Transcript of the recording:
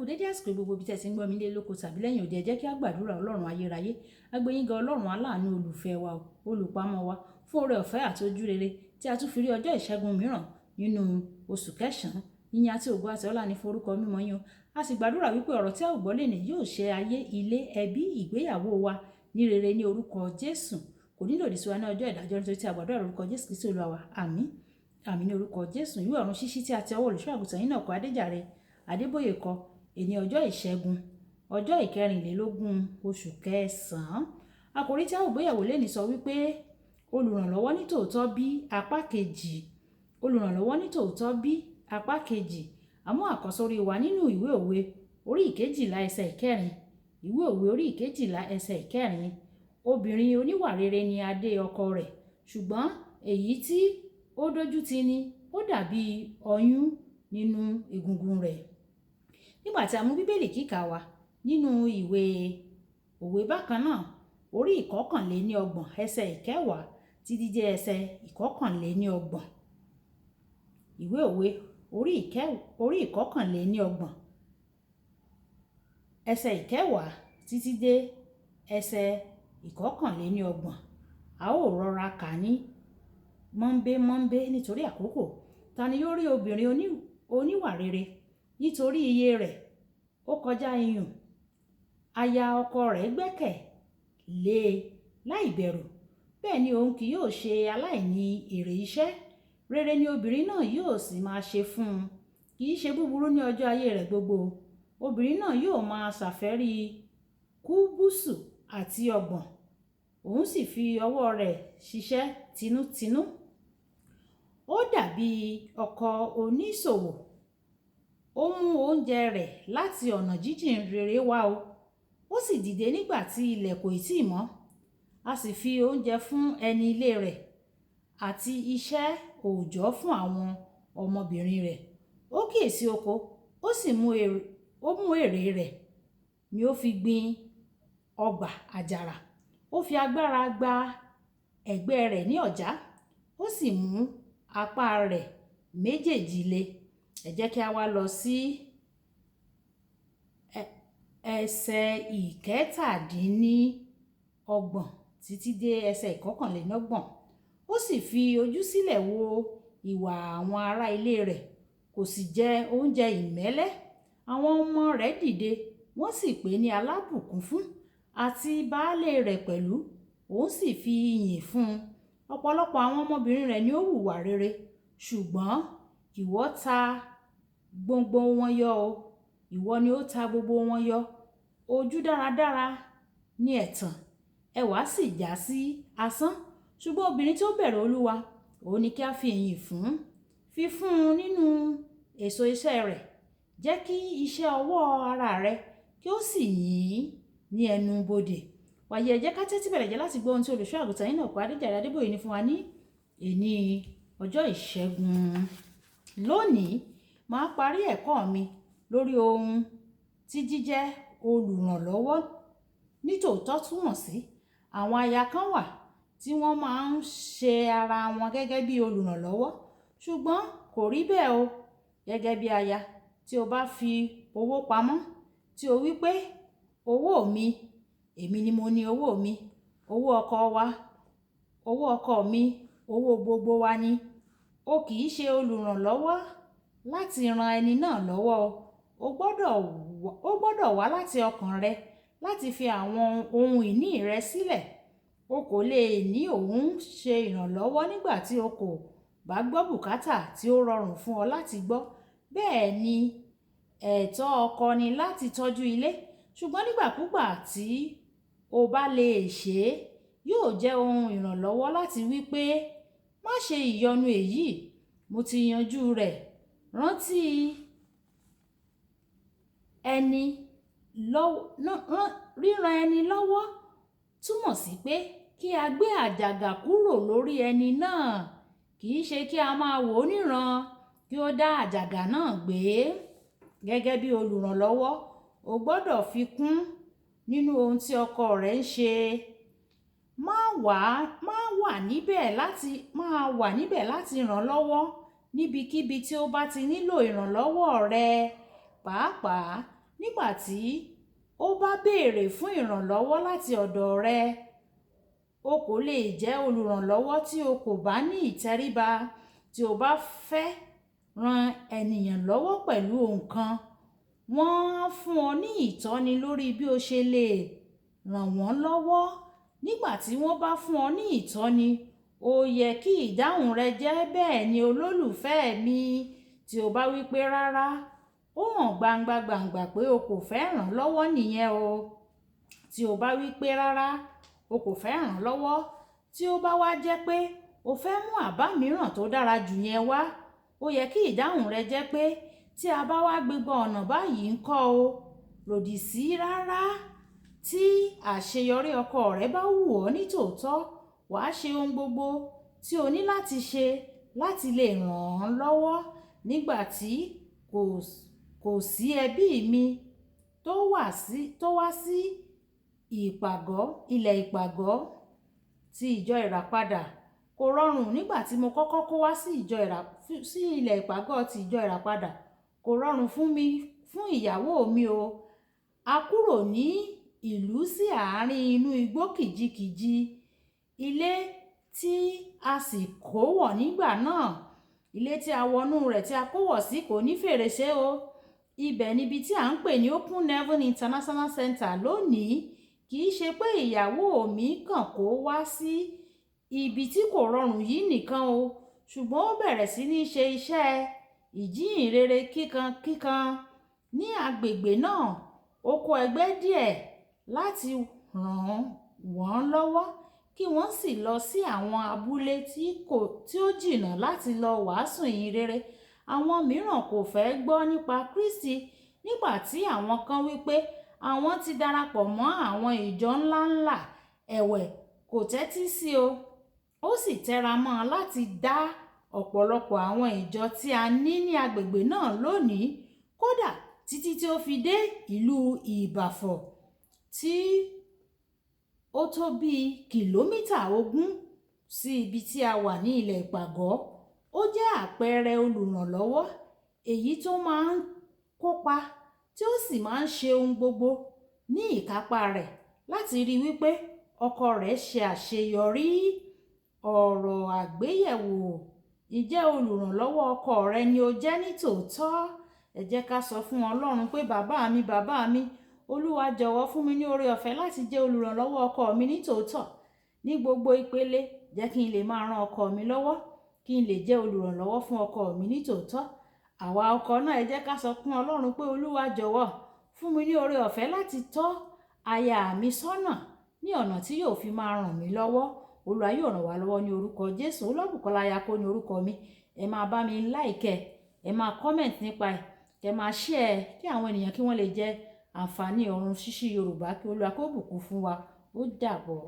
Dédé àsìkò gbogbo ibi tí ẹ ti ń gbọ́ mi lé lóko tàbí lẹ́yìn òde. Ẹ jẹ́ kí a gbàdúrà. Ọlọ́run ayérayé, a gbé yín ga, Ọlọ́run aláàánú, olùfẹ́ wa, olùpamọ́ wa, fún oore ọ̀fẹ́ àti ojú rere tí a tún fi rí ọjọ́ ìṣẹ́gun mìíràn nínú oṣù kẹsàn-án. Ìyìn àti ògo àti ọlá ní forúkọ mímọ́ yín o. A sì gbàdúrà wípé ọ̀rọ̀ tí a ò gbọ́ lónìí yóò ṣe ayé, ilé, ẹbí, ìgbéyàwó wa ní rere ní orúkọ Jésù. Kò ní lòdì sí wa ní ọjọ́ ìdájọ́, nítorí tí a gbàdúrà lórúkọ Jésù Kristi Olúwa wa. Àmín, àmín ní orúkọ Jésù. Ìwé ọ̀run ṣíṣí tí a ti ọwọ́ olùṣọ́ àgùntàn yín náà kọ, Adéjàre Adébóyè kọ, èní ọjọ́ ìṣẹ́gun, ọjọ́ ìkẹrìnlélógún oṣù kẹsàn-án. Àkòrí tí a ó gbéyẹ̀wò lónìí sọ wípé olùrànlọ́wọ́ nítòótọ́ bí, apá kejì. Olùrànlọ́wọ́ nítòótọ́ bí, apá kejì. Àmú àkọ́sórí wa nínú ìwé Òwe orí 12 ẹsẹ̀ 4. Ìwé Òwe orí 12 ẹsẹ̀ 4. Obìnrin oníwà rere ni adé ọkọ rẹ̀, ṣùgbọ́n èyí tí ó dójú tì ní ó dàbí ọyún nínú egungun rẹ̀. Nígbà tí a mú Bíbélì kíkà wa nínú ìwé Òwe bákan náà, orí 31 ẹsẹ̀ 10 títí dé ẹsẹ̀ 31. Ìwé Òwe orí 31 ẹsẹ̀ 10 títí dé ẹsẹ̀ 31. A ó rọra kà ní mọ́ńbé mọ́ńbé nítorí àkókò. Ta ni yóò rí obìnrin oníwà rere? Nítorí iye rẹ̀ ó kọjá iyùn. Aya ọkọ rẹ̀ gbẹ́kẹ̀ lé e láìbẹ̀rù, bẹ́ẹ̀ ni òun kì yóò ṣe aláìní èrè iṣẹ́. Rere ni obìnrin náà yóò sì máa ṣe fún un, kì í ṣe búburú ní ọjọ́ ayé rẹ̀ gbogbo. Obìnrin náà yóò máa ṣàfẹ́rí kúbùsù àti ọ̀gbọ̀n, òun sì fi ọwọ́ rẹ̀ ṣiṣẹ́ tinútinú. Ó dàbí ọkọ̀ oníṣòwò, ó mú oúnjẹ rẹ̀ láti ọ̀nà jíjìn rere wá o. Ó sì dìde nígbà tí ilẹ̀ kò tíì mọ́, a sì fi oúnjẹ fún ẹni ilé rẹ̀ àti iṣẹ́ òòjọ́ fún àwọn ọmọbìnrin rẹ̀. Ó kíyèsi oko, ó sì mú èrè, ó mú èrè rẹ̀ ni ó fi gbin ọgbà àjàrà. Ó fi agbára gba ẹ̀gbẹ́ rẹ̀ ní ọ̀já, ó sì mú apá rẹ̀ méjèèjì le. Ẹ jẹ́ kí a wá lọ sí ẹsẹ̀ 37 títí dé ẹsẹ̀ 31. Ó sì fi ojú sílẹ̀ wo ìwà àwọn ará ilé rẹ̀, kò sì jẹ oúnjẹ ìmẹ́lẹ́. Àwọn ọmọ rẹ̀ dìde, wọ́n sì pè ní alábùkún fún, àti baálé rẹ̀ pẹ̀lú, òun sì fi ìyìn fún un. Ọ̀pọ̀lọpọ̀ àwọn ọmọbìnrin rẹ̀ ni ó hùwà rere, ṣùgbọ́n ìwọ ta gbogbo wọn yọ o. Ìwọ ni ó ta gbogbo wọn yọ. Ojú dáradára ní ẹ̀tàn, ẹwà sì já sí asán. Ṣùgbọ́n obìnrin tí ó bẹ̀rù Olúwa, òun ni kí a fi ìyìn fún. Fi fún un nínú èso iṣẹ́ rẹ̀. Jẹ́ kí iṣẹ́ ọwọ́ ara rẹ̀ kí ó sì yìn ní ẹnu bodè. Wàyí, ẹ jẹ́ ká tẹ́tí bẹ̀rẹ̀ jẹ́ láti gbọ́ ohun tí olùṣọ́ àgùntàn yín náà kọ, Adéjàre Adébóyè, ní fún wa ní èní ọjọ́ ìṣẹ́gun. Lónìí, màá parí ẹ̀kọ́ mi lórí ohun tí jíjẹ́ olùrànlọ́wọ́ nítòótọ́ túmọ̀ sí. Àwọn aya kan wà tí wọ́n máa ń ṣe ara wọn gẹ́gẹ́ bí olùrànlọ́wọ́, ṣùgbọ́n kò rí bẹ́ẹ̀ o. Gẹ́gẹ́ bí aya, tí o bá fi owó pamọ́, tí o wí pé owó mi, èmi ni mo ní owó mi, owó ọkọ wa, owó ọkọ mi, owó gbogbo wa ni. O kì í ṣe olùrànlọ́wọ́ láti ran ẹni náà lọ́wọ́. O gbọ́dọ̀ wá láti ọkàn rẹ láti fi àwọn ohun ìní rẹ sílẹ̀. O kò lè ní òun ṣe ìrànlọ́wọ́ nígbà tí o kò bá gbọ́ bùkátà tí ó rọrùn fún ọ láti gbọ́. Bẹ́ẹ̀ ni ẹ̀tọ́ ọkọ ni láti tọ́jú ilé, ṣùgbọ́n nígbàkúgbà tí o bá lè ṣe é, yóò jẹ́ ohun ìrànlọ́wọ́ láti wí pé, "Má ṣe ìyọnu èyí, mo ti yanjú rẹ̀." Rántí ẹni lọ́wọ́, ríran ẹni lọ́wọ́ túmọ̀ sí pé kí a gbé àjàgà kúrò lórí ẹni náà, kì í ṣe kí a máa wò ó níran kí ó dá àjàgà náà gbé. Gẹ́gẹ́ bí olùrànlọ́wọ́, o gbọ́dọ̀ fi kún nínú ohun tí ọkọ rẹ ń ṣe. Má wà níbẹ̀ láti ràn lọ́wọ́ níbikíbi tí ó bá ti nílò ìrànlọ́wọ́ rẹ, pàápàá nígbà Nígbà tí ó bá béèrè fún ìrànlọ́wọ́ láti ọ̀dọ̀ rẹ, o kò lè jẹ́ olùrànlọ́wọ́ tí o kò bá ní ìtẹríba. Tí o bá fẹ́ ran ènìyàn lọ́wọ́ pẹ̀lú nǹkan, wọ́n á fún ọ ní ìtọ́ni lórí bí o ṣe lè ràn wọ́n lọ́wọ́. Nígbà tí wọ́n bá fún ọ ní ìtọ́ni, ó yẹ kí ìdáhùn rẹ jẹ́ bẹ́ẹ̀ ni olólùfẹ́ mi. Tí o bá wí pé rárá, ó hàn gbangba gbangba pé o kò fẹ́ ràn lọ́wọ́ nìyẹn o. Tí o bá wí pé rárá, o kò fẹ́ ràn lọ́wọ́. Tí ó bá wá jẹ́ pé o fẹ́ mú àbá mìíràn tó dára jù yẹn wá, ó yẹ kí ìdáhùn rẹ jẹ́ pé tí a bá wá gbégbá ọ̀nà báyìí ńkọ́ o, lòdì sí rárá. Tí àṣeyọrí ọkọ rẹ bá wù ọ́ ní tòótọ́, wà á ṣe ohun gbogbo tí o ní láti ṣe láti lè ràn án lọ́wọ́. Nígbà tí kò sí ẹbí mi tó wá sí ìpàgọ́, ilẹ̀ ìpàgọ́ ti ìjọ Ìràpadà kò rọrùn. Nígbà tí mo kọ́kọ́ kó wá sí sí ilẹ̀ ìpàgọ́ ti ìjọ Ìràpadà, kò rọrùn fún mi, fún ìyàwó mi o. A kúrò ní ìlú sí àárín inú igbó kìjikìji. Ilé tí a sì kó wọ̀ nígbà náà, ilé tí a wọnú rẹ̀ tí a kó wọ̀ sí kò ní fèrèsé o. Ibẹ̀ ni ibi tí à ń pè ní Open Heaven International Center lónìí. Kì í ṣe pé ìyàwó mi kàn kó wá sí ibi tí kò rọrùn yìí nìkan o, ṣùgbọ́n ó bẹ̀rẹ̀ sí ní ṣe iṣẹ́ ìjíhìnrere kíkan kíkan ní agbègbè náà. Ó kó ẹgbẹ́ díẹ̀ láti ràn wọ́n lọ́wọ́ kí wọ́n sì lọ sí àwọn abúlé tí ó jìnnà láti lọ wàásù ìhìnrere. Àwọn mìíràn kò fẹ́ gbọ́ nípa Kristi. Nígbà tí àwọn kan wí pé àwọn ti darapọ̀ mọ́ àwọn ìjọ ńlá ńlá, ẹ̀wẹ̀ kò tẹ́tí sí o. Ó sì tẹra mọ́ láti dá ọ̀pọ̀lọpọ̀ àwọn ìjọ tí a ní ní agbègbè náà lónìí, kódà títí tí ó fi dé ìlú Ìbàfọ̀ tí ó tó bí kìlómítà 20 sí ibi tí a wà ní ilẹ̀ ìpàgọ́. Ó jẹ́ àpẹẹrẹ olùrànlọ́wọ́ èyí tó máa ń kópa tí ó sì máa ń ṣe ohun gbogbo ní ìkápá rẹ̀ láti rí wípé ọkọ rẹ̀ ṣe àṣeyọrí. Ọ̀rọ̀ àgbéyẹ̀wò: ǹjẹ́ olùrànlọ́wọ́ ọkọ rẹ ni o jẹ́ ní tòótọ́? Ẹ jẹ́ ká sọ fún Ọlọ́run pé bàbá mi, bàbá mi, Olúwa jọ̀wọ́ fún mi ní oore ọ̀fẹ́ láti jẹ́ olùrànlọ́wọ́ ọkọ mi ní tòótọ́. Ní gbogbo ìpele, jẹ́ kí n lè máa ran ọkọ mi lọ́wọ́, kí n lè jẹ́ olùrànlọ́wọ́ fún ọkọ mi ní tòótọ́. Àwa ọkọ náà, ẹ jẹ́ ká sọ fún Ọlọ́run pé Olúwa jọ̀wọ́ fún mi ní oore ọ̀fẹ́ láti tọ́ aya mi sọ́nà ní ọ̀nà tí yóò fi máa ràn mí lọ́wọ́. Olúwa yóò ràn wá lọ́wọ́ ní orúkọ Jésù. Olúwabùkọ́lá Ayako ní orúkọ mi. Ẹ máa bá mi like ẹ, ẹ máa comment nípa ẹ̀, kẹ máa share kí àwọn ènìyàn kí wọ́n lè jẹ àǹfààní ọ̀run ṣíṣí Yorùbá. Kí Olúwa kó bùkún fún wa. Ó dàbọ̀.